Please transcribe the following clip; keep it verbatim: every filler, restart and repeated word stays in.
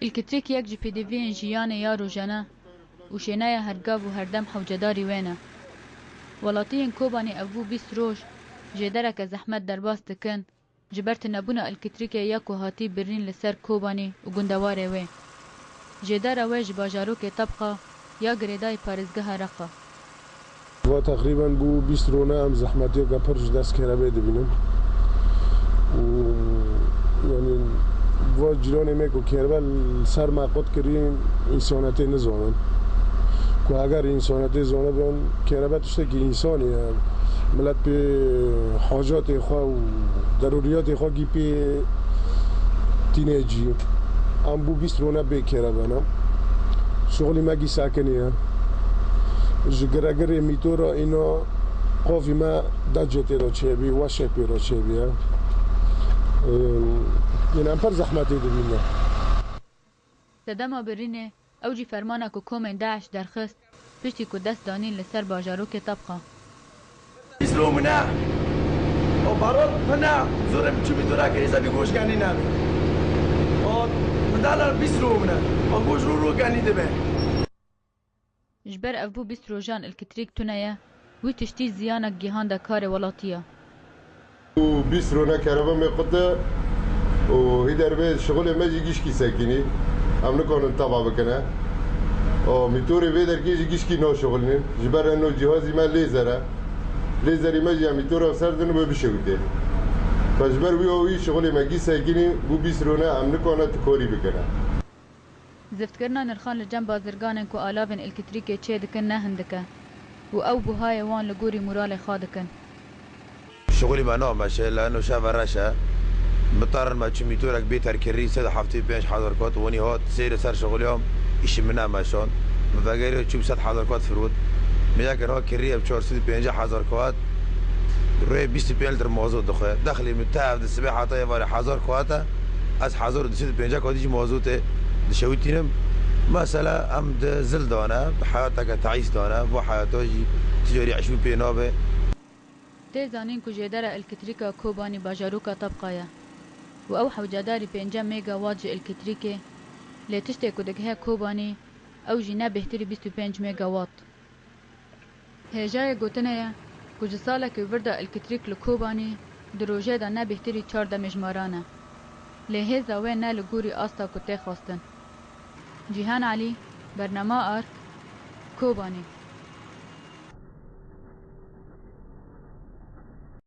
Îlkitrîk yek ji pêdiviyên jiyanê ya rojane û şêneya her gav û herdem hewcedarî wê ne. Welatiyên Kobanê ev bû bîst roj jêdereke zehmet derbas dikin, ji ber tunebûna îlkitrîkê ya ku hatî birîn li ser Kobanê û gundewarê wê. Jêdera wê ji bajarokê Tebqa ya girêdayî parêzgeha Reqa. Va teqrîben bû bîst rone em zehmetiyeke pir ji dest kerebê dibînin. Û, yanî, va cîranê me ku kerebe li ser me qut kirî, însanetê nizanin. Ku eger însanetê zanibin, kerebe tiştekî însanî ye. Milet pê hacatê xwe û derûriyatê xwe gî pê tîne cî. Em bû bîst rone bê kerebe ne. Şixulî me gî sekinî ye. Ji giregirê mîtora îna qavî me decê tê de çêbî, weşê pê de çêbî ye. Ê, yine em pir zehmetê dibîne. Sedema birînê ew jî fermana ku komên DAIŞ derxist, piştî ku dest danîn li ser bajarokê Tebqa. Îslo min e. O barot min e. Zorê min çi mîtora kirî zevî goşkenî nebe. O min dala bîst ro min e. O goş ro ro kenî dibe. Ji ber ev bû bîst rojan îlkitrîk tune ye, wî tiştî ziyanek gihande karê welatiya. Û bîst rone kerebe me qute û hî derbe şixulê me jî gişkî sekinî. Em nikanin teva bikine. O mîtorê vê derkê jî gişkî naşixulînin. Ji ber eno cîhazî me lêzer e. Lêzerî me jî ya mîtora ser din wê bişewitê. Fe ji ber wî û wî şixulê me gî sekinî bû bîst rone em nikane tu korî bikine. Ziftkirina nirxan li cem bazirganên ku alavên îlkitrîkê çêdikin ne hindik e û ew buhayê wan li gorî moralê xwe dikin. Şixulî me nameşe, li eno şeve reş e. Mitarin me çi mîtorek bê terkirî sed heftê pênc hezar kat, wenî hat sêrê ser şixuliyam, îşî min nemeşand. Min vegerê çû bi sed hezar kat firot. Min yek niha kirî ev çar sed û pêncî hezar kat. Rê bîst û pênc lître mazot dixwe. Dexlê min tev di sibê heta êvarê hezar kat e. Ez hezar û du sed û pêncî katî jî mazotê dişewitînim. Mesela em di zil de ne, di heyateke teîs de ne, va heyata jî ti carî eşî pê nabe. Tê zanîn ku jêdera îlkitrîka Kobanî bajaroka Tebqa ye û ew hewcedarî pêncî megawat ji îlkitrîkê, lê tiştê ku digihe Kobanî, ew jî ne bêhtirî bîst û pênc megawat. Hêjayê gotinê ye ku ji salekî vir de îlkitrîk li Kobanî di rojê de ne bêhtirî çar demê ji maran e. Lê hêza wê ne li gorî asta ku tê xwestin. Cîhan Elî, Bernama Ark, Kobanî.